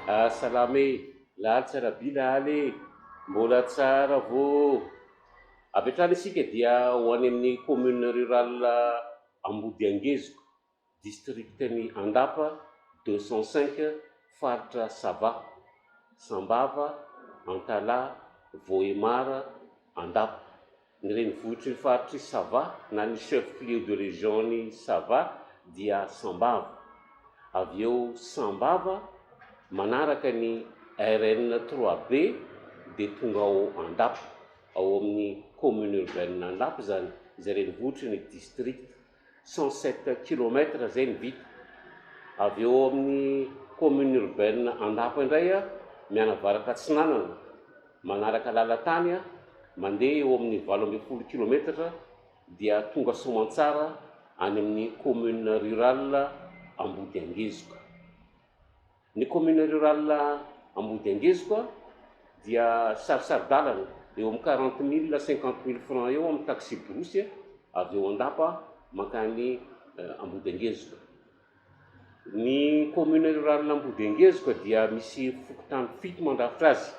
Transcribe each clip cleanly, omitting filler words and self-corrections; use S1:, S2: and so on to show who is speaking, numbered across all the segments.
S1: Salama e! Laly tsara by laly e! Mbola tsara vô! Avy hatrany isika dia ho any amin'ny commune rurale Ambodiangezoko, district-n'i Andapa, 205, faritra Sava, Sambava, Antalaha, Vohemar, Andapa. Ny renivohitry ny faritr'i Sava na ny chef-lieu de région-n'i Sava dia Sambava. Avy eo Sambava, manaraka ny RN trois B dia tonga ao Andapa, ao amin'ny commune urbaine Andapa izany, izay renivohitry ny district. 107 kilomètres izay ny vita. Avy eo amin'ny commune urbaine Andapa indray mianavaratra atsinanana, manaraka lalan-tany mandeha eo amin'ny 18 kilometatra dia tonga soamantsara any amin'ny commune rurale Ambodiangezoka. Ny commune rurale Ambodiangezoka dia sarisari-dalana eo amin'ny 40 mille, 50 mille francs eo amin'ny taxi brousse avy eo Andapa mankany Ambodiangezoka. Ny commune rurale Ambodiangezoka dia misy fokontany fito mandrafitra azy,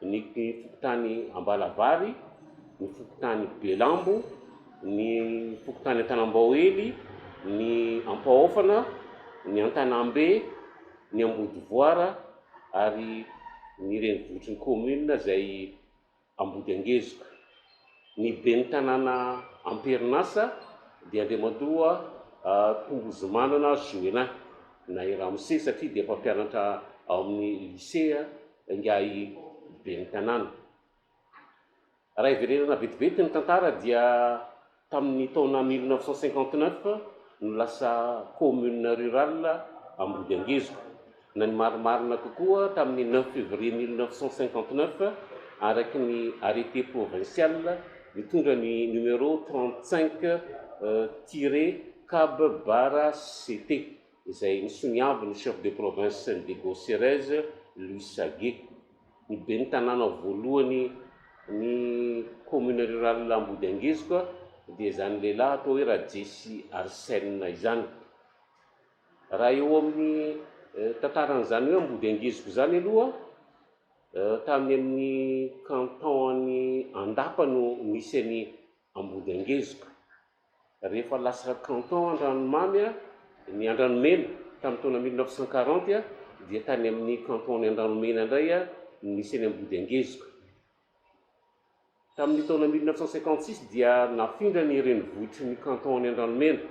S1: ny fokontany Ambalavary, ny fokontany Belambo, ny fokontany Antanambaohely, ny Ampaofana, ny Antanambe, ny Ambodivoara ary ny renivohitry ny commune izay Ambodiangezoka. Ny ben'ny tanàna am-perinasa dia Andriamatoa Tombozimanana Joelin na i Ramose satria dia mpampianatra ao amin'ny lycée ingahy ben'ny tanàna. Raha hiverenana vetivety ny tantara dia tamin'ny taona 1959 no lasa commune rurale Ambodiangezoka, na ny marimarina kokoa tamin'ny neuf février 1959 araka ny arrêté provincial mitondra ny numéro 35 tiret cab barre CT izay nisoniavin'ny chef de province Diego Cerez Luis Sagué. Ny ben'ny tanàna voalohany ny commune rurale Ambodiangezoka dia izany lehilahy atao hoe Rajesy Arsène izany. Raha eo amin'ny tantaran'izany hoe Ambodiangezoka izany aloha, tany amin'ny canton an'i Andapa no nisy an'i Ambodiangezoka. Rehefa lasa canton Andranomamy ny Andranomena tamin'ny taona 1940 dia tany amin'ny canton-n'i Andranomena indray no nisy an'i Ambodiangezoka. Tamin'ny taona 1956 dia nafindra ny renivohitry ny canton-n'i Andranomena,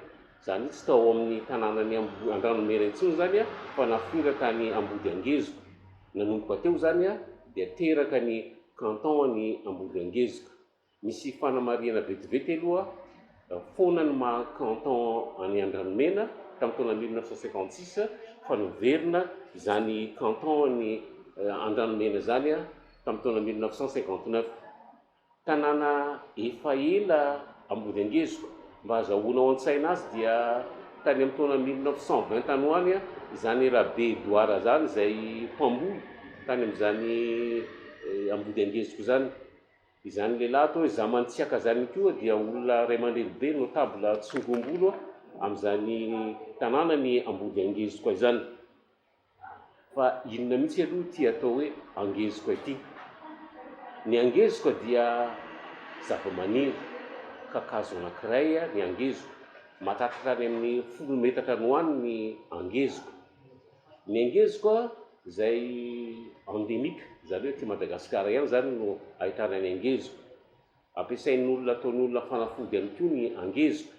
S1: izany hoe tsy tao amin'ny tanànan'i Andranomena intsony izany fa nafindra tany Ambodiangezoka. Nanomboka teo izany dia teraka ny canton-n'i Ambodiangezoka. Misy fanamarihana vetivety aloha, foana ny maha canton an'i Andranomena tamin'ny taona 1956 fa noverina izany canton an'i Andranomena izany tamin'ny taona 1959. Tanàna efa ela Ambodiangezoka, mba azahoana ao an-tsaina azy dia tany amin'ny taona 1920 tany ho any izany Rabe Edouard izany izay mpamboly tany amin'izany Ambodiangezoka izany. Izany lehilahy atao hoe Zamantsiaka izany koa dia olona ray aman-dreny be, notable tsongombolo amin'izany tanànan'i Ambodiangezoka izany. Fa inona mihitsy aloha ity atao hoe angezoka ity? Ny angezoka dia zavamaniry, kakazo anankiray ny angezoka. Mahatratra hatrany amin'ny folo metatra any ho any ny angezoka. Ny angezoka izay endémique, izany hoe aty Madagasikara ihany izany no ahitana ny angezoka. Ampiasain'olona ataon'olona fanafody ihany koa ny angezoka.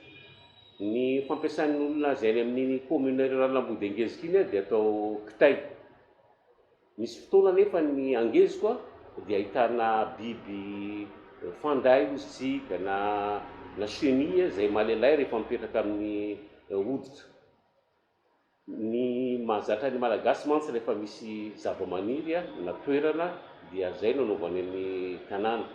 S1: Ny fampiasan'ny olona azy any amin'iny commune rurale Ambodiangezoka iny dia atao kitay. Misy fotoana anefa ny angezoka dia ahitana biby fanday hozy tsika na na chenille izay malailay rehefa mipetraka amin'ny hoditra. Ny mahazatra ny Malagasy mantsy rehefa misy zava-maniry na toerana dia zay no anaovany ny tanàna.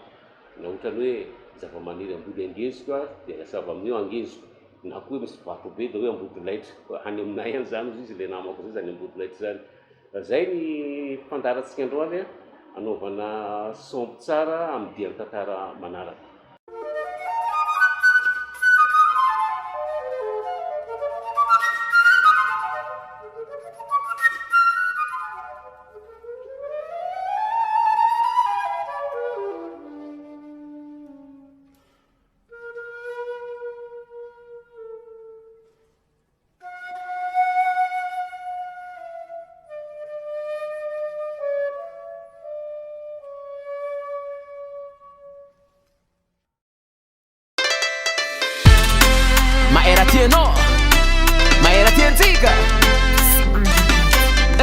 S1: Na ohatrany hoe zava-maniry ambody angezoka dia lasa avy amin'io angezoka. Na koa hoe misy vato be dia hoe ambodilaitra. Any aminay any zany hozy izy ilay namako zay zany ambodilaitra zany. Zay ny fandaharantsika androany anaovana sampy tsara amin'ny dian-tantara manaraka.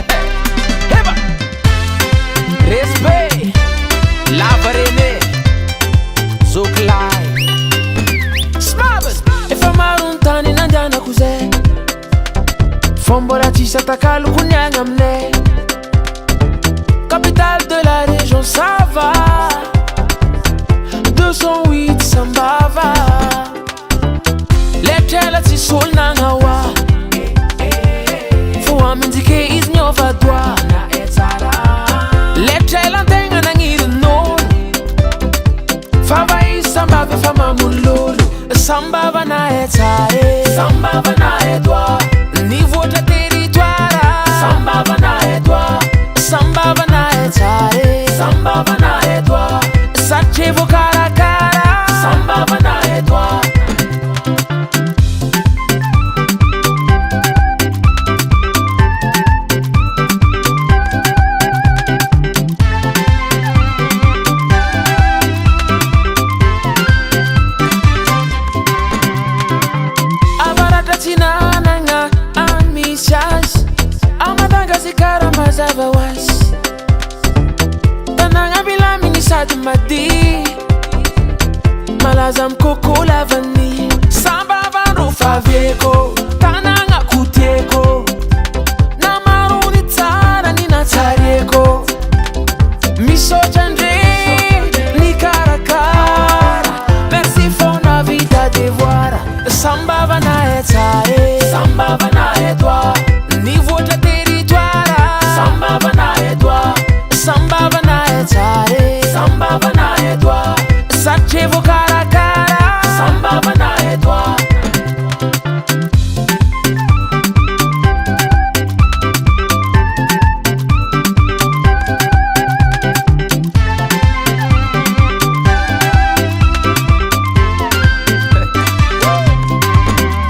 S2: Eka. Heba. Respect. Lava René. Zokilahy. Smabas. Efa maro ny tany nandehanako zay. Fa mbola tsisy atakaloko ny agny aminay. Capitale de la région Sava. 208 Sambava. Letrela tsisy olo nagnaoa. Fo aminjike izy niova doa. Letrela antegna nagnirin'olo. Fa va izy Sambava efa mamololo. Sambava nahay tsara e. Sambava nahay doa. Nivoatra territoire. Sambava nahay doa. Sambava nahay tsara e. Sambava nahay doa. Satria voakarakara. Sambava nahay doa. Avaratra Atsinanana any misy azy. A Madagasikara mazava ho azy. Tanàgna milamigny sady madio. Malaza amy coco la vanille. Sambava ro favieko. Tanàgna kotieko. Na maro ny tsara ny natsarieko. Misaotra andre nikarakara. Merci fona vita devoir. Sambava nahay tsara e. Sambava nahay doa. Nivoatra territoire. Sambava nahay doa. Sambava nahay tsara e. Sambava nahay doa. Satria voakarakara. Sambava nahay doa.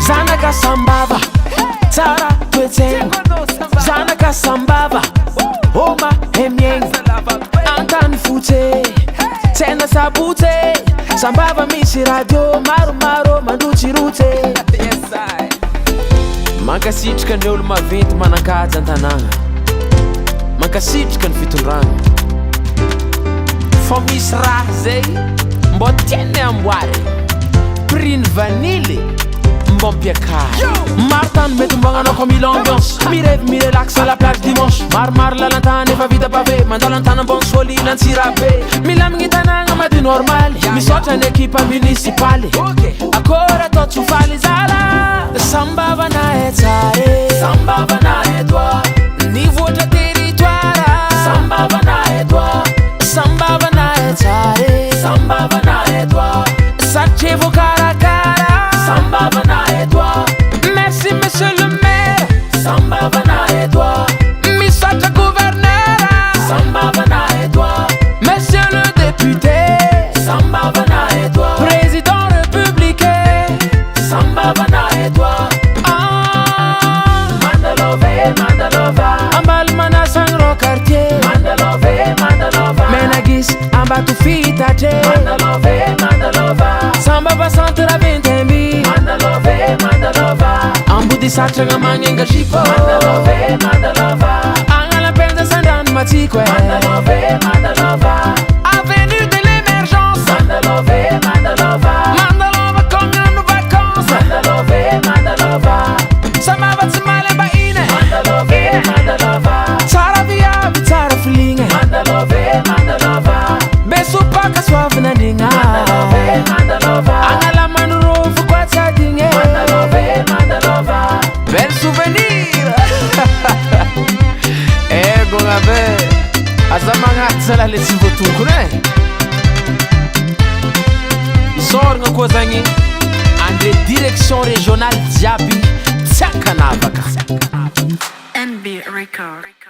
S2: Zanaka Sambava tsara toetsaigna. Zanaka Sambava oma hemiegna. Antany fotsy tsena sabotsy. Sambava misy radio maromaro mandrotsirotsy. Mankasitraka ny olo maventy manan-kaja an-tanàgna. Mankasitraka ny fitondragna. Fa misy raha zay mbô tianay amboary. Prix ny vanille mbô ampiakary. Maro tany mety mbagnanao ko mila ambiance. Mirevy mirelax à la plage dimanche. Maromaro lalantany efa vita pavé. Mandalo an-tany ambony solina Antsirabe. Milamigny tanàgna madio normaly. Misaotra ny ekipa municipaly. Akôry atao tsy ho faly zala. Sambava nahay tsara e. Sambava nahay doa. Nivoatra territoire. Sambava nahay doa. Sambava nahay tsara e. Sambava nahay doa. Satria voakarakara. Sambava nahay doa. Merci monsieur le maire. Sambava nahay doa. Misaotra gouverneur. Sambava nahay doa. Monsieur le député. Sambava nahay doa. Président républicain. Sambava nahay doa. Ah. Mandalove, Mandalova. Ambaly manasagny ro quartier. Mandalove, Mandalova. Menagis Ambato fitatre. Mandalove, Mandalova. Sambava centre Ventemby. Mandalove, Mandalova. Ambody satragna magnenga jipo. Mandalove, Mandalova. Agnalapenja sandrano matsiko e. Mandalove, Mandalova. Avenue de l'émergence. Mandalove, Mandalova. Mandalova kognano vacances. Mandalove, Mandalova. Sambava tsy malemba ine. Mandalove, Mandalova. Tsara viavy tsara filigna. Mandalove, Mandalova. Besopaka soavinandrigna. Mandalove, Mandalova. Agnalamandrofo koa tsy adigny. Mandalove, Mandalova. Bel souvenir. Ego ave. Aza magnaty zalahy le tsy voatokony e. Isaoragna koa zagny andre direction régionale jiaby tsy ankanavaka.
S3: NB Record.